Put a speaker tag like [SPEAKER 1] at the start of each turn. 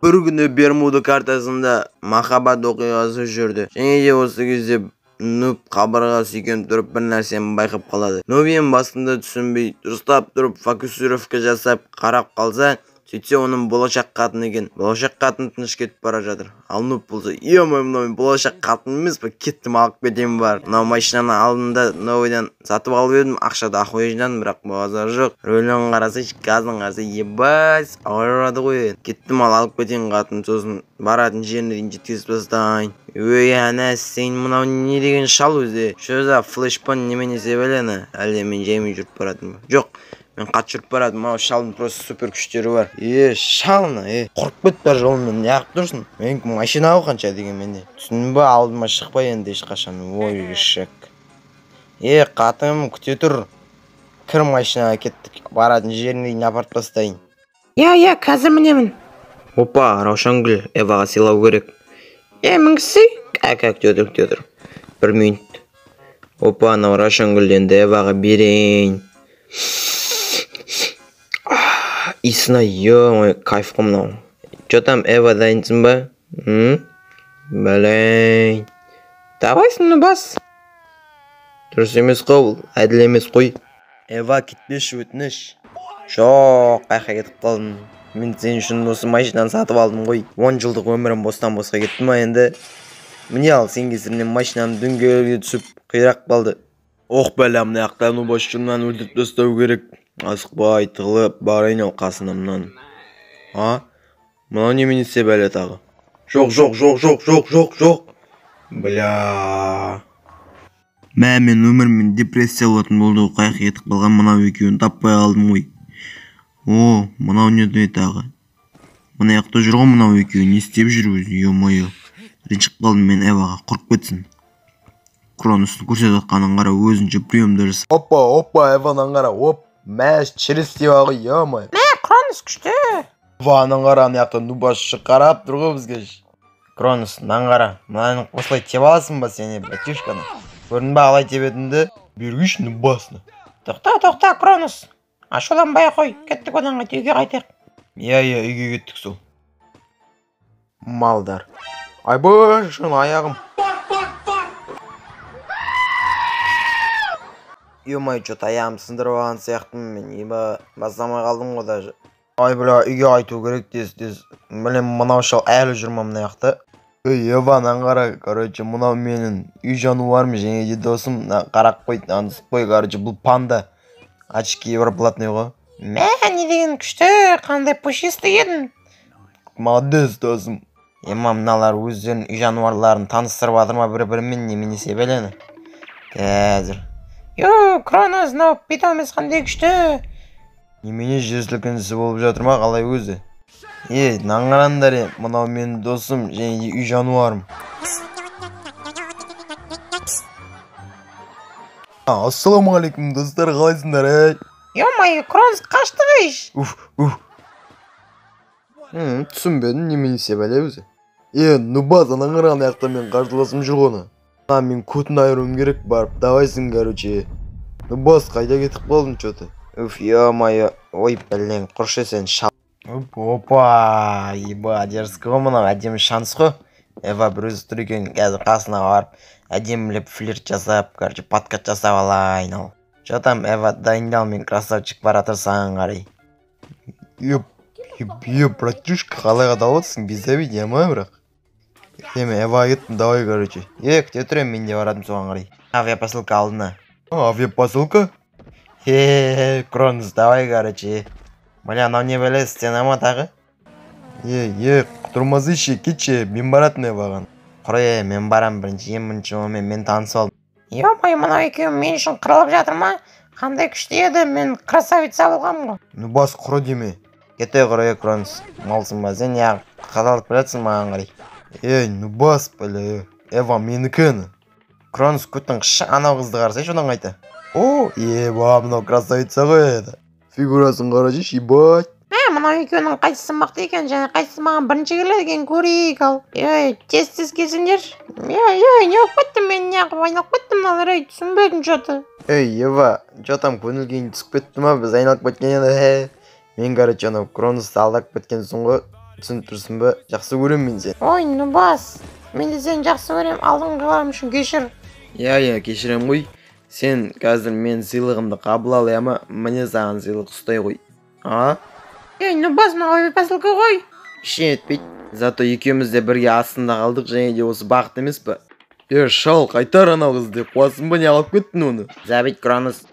[SPEAKER 1] Бір күні Бермуда картасында махаббат оқиғасы жүрді. Және де осы кезде Нуб қабырға сүйкеніп тұрып бір нәрсені байқап қалады. Нуб ең басында түсінбей, дұрыстап тұрып фокусировка жасап қарап қалса, сөйтсе оның болашақ қатыны екен. Болашақ қатын тыныш кетіп бара жатыр. Ал Нуб болса, ё-моё, мынау болашақ қатын емес пе? Кеттім, алып кетемін бар. Мынау машинаны алдында новыйдан сатып алып едім, ақша да охуя жинадым, бірақ базар жоқ. Рөлін қараса, газын қараса, ебать, ауырады ғой. Кеттім, ал алып кетейін қатын, сосын баратын жеріне дейін жеткізіп тастайын. Өй, ана, сен мынау не деген шал өзі? Что за флешпан немене себелені? Әлде мен жаймен жүріп баратырмын ба? Жоқ, мен қатты жүріп баратырмын. Мынау шалдың просто супер күштері бар. Е, шал мына, құрып кет бар жолымнан, неғып тұрсың? Менікі машина ғой қанша дегенмен де. Түсіндің ба, алдыма шықпа енді ешқашан. Ой, ешек. Е, қатыным, күте тұр. Кір машинаға, кеттік. Баратын жеріне дейін апарып тастайын.
[SPEAKER 2] Иә, иә, қазір мінемін.
[SPEAKER 1] Опа, Раушангүл, Эваға сыйлау керек. Е, мінгізсей? Кә, күте тұр, күте тұр. Бір минут. Опа, анау Раушангүл енді Эваға берейін. Иісіне, ё-моё, кайф қой мынау. Чё там, Эва, дайынсың ба? Блин. Давай, бас. Дұрыс емес қой бұл, әділ емес қой. Эва, кетпеші, өтініш. Жоқ, қаяққа кетіп қалдың? Мен сен үшін осы машинаны сатып алдым ғой. 10 жылдық өмірім бостан босқа кетті ма енді? Міне ал, сен кесірінен машинам дөңгелегі түсіп қирап қалды. Ох, бәлә, мына жақта Нубас мынаны өлтіріп тастау керек. Асықпай тығылып барайын ал қасына мынаны. А? Мынау немене істеп әлі тағы? Жоқ, жоқ, жоқ, жоқ, жоқ, жоқ, жоқ. Бля. Мә, мен өміріммен депрессия болатын болды ғой. Қаяққа кетіп қалған мынау екеуін таппай қалдым ғой. О, мынау не тағы? Мына жақта жүр ғой мынау екеуі, не істеп жүр өзі, ё-моё. Ренжіп қалдым мен Эваға, құрып кетсін. Кроносты көрсетіп жатқанын қара, өзінше приемдар жасап. Опа, опа, Эвадан қара, оп, мәш, через деп ғой, ё-моё.
[SPEAKER 2] Мә, Кронос күшті.
[SPEAKER 1] Эваның қара, ана жақта Нубасшы қарап тұр ғой бізге. Кронос, мынаны қара, мынаны осылай тебе аласың ба сен, братишканы? Көрдің ба, қалай тебетінді? Бергіші Нубасны.
[SPEAKER 2] Тоқта, тоқта, Кронос. Ашуланбай қой, кеттік одан қайта үйге қайтайық.
[SPEAKER 1] Иә, иә, үйге кеттік сол. Малдар. Айбай, шын аяғым. Ё-моё, чё-то аяғым сындырып алған сияқтымын мен, еба, бастамай қалдым ғой даже. Ай, бля, үйге қайту керек тез, тез. Блин, мынау шал әлі жүр ма мына жақта? Ей, Эва, мынаны қара, короче, мынау менің үй жануарым және де досым. Мына қарап қой, танысып қой, короче, бұл панда. Очки бар платный ғой.
[SPEAKER 2] Мә, не деген күшті, қандай пушистый едің.
[SPEAKER 1] Молодец, досым. Ема, мыналар өздерінің үй жануарларын таныстырып жатыр ма бір-бірімен, немене себелені? Қазір.
[SPEAKER 2] Йо, Кронос, мынау питомец қандай күшті.
[SPEAKER 1] Немене жер сілкінісі болып жатыр ма, қалай өзі? Е, мынаны қараңдар, е, мынау менің досым және де үй жануарым. Ассалаумағалейкум, достар, қалайсыңдар, ей?
[SPEAKER 2] Ё-моё, Кронос қашты ғой.
[SPEAKER 1] Уф, уф. Түсінбедім, немене себеле өзі? Е, Нубас, ананы қара, ана жақта мен қарсыласым жүр ғой ана. А, мен көтін айыруым керек барып, давайсың, короче. Нубас, қайда кетіп қалдың, чё-то? Уф, ё-моё, ой, блин, құршы сен, шал. Оп, опа, еба, дерзкий ғой мынау, әдемі шанс қой. Эва бір өзі тұр екен, қазір қасына барып, әдемілеп флирт жасап, короче, подкат жасап алайын ал. Чё там, Эва, дайындал, мен красавчик бара тұр саған қарай. Еп, еп, еп, братишка, қалай қадалып отырсың, без обид, я ма, бірақ? Е, мен Эваға кеттім, давай, короче. Е, күте тұр, мен де баратырмын соған қарай. Авиапосылка алдына. А, авиапосылка? Е, Кронос, давай, короче. Бля, анау не бәле, стена ма тағы? Е, е, құтырмасайшы, кетші, мен баратын Эваға. Құр, е, мен барам бірінші, ең бірінші онымен мен танысып алдым.
[SPEAKER 2] Ё-моё, мынау екеуі мен үшін қырылып жатыр ма? Қандай күшті еді, мен красавица болғанмын ғой.
[SPEAKER 1] Нубас, құры деме. Кете құр, е, Кронос. Малсың ба сен, неғып қадалып келе жатсың маған қарай? Ей, Нубас, бля, Эва менікі ені. Кронос, көттің қышы, анау қызды қарасайшы одан қайта. О, еба, мынау красавица ғой еді. Фигурасын қарасайшы, ебать.
[SPEAKER 2] Мә, мынау екеуінің қайсысы мықты екен, және қайсысы маған бірінші келеді екен, көрейік ал. Ей, тез-тез келсеңдерші. Ей, ей, не болып кеттім мен, неғып айналып кеттім мыналар, ей, түсінбедім чё-то.
[SPEAKER 1] Ей, Ева, чё там, көңіл күйің түсіп кетті ма? Біз айналып кеткен еді, хе. Мен, короче, анау Кроносты алдап кеткенсің ғой. Түсініп тұрсың ба? Жақсы көремін мен сені.
[SPEAKER 2] Ой, Нубас, мен де сені жақсы көремін. Алдыңғыларым үшін кешір.
[SPEAKER 1] Иә, иә, кешірем ғой. Сен қазір мен сыйлығымды қабыл ал, иә ма? Міне саған сыйлық, ұстай ғой. А?
[SPEAKER 2] Ей, Нубас, мынау посылка ғой.
[SPEAKER 1] Ештеңе етпейді. Зато екеуміз де бірге астында қалдық, және де осы бақыт емес па? Е, шал, қайтар анау қызды деп қуасың ба, не алып кеттің оны? Забить, Кронос.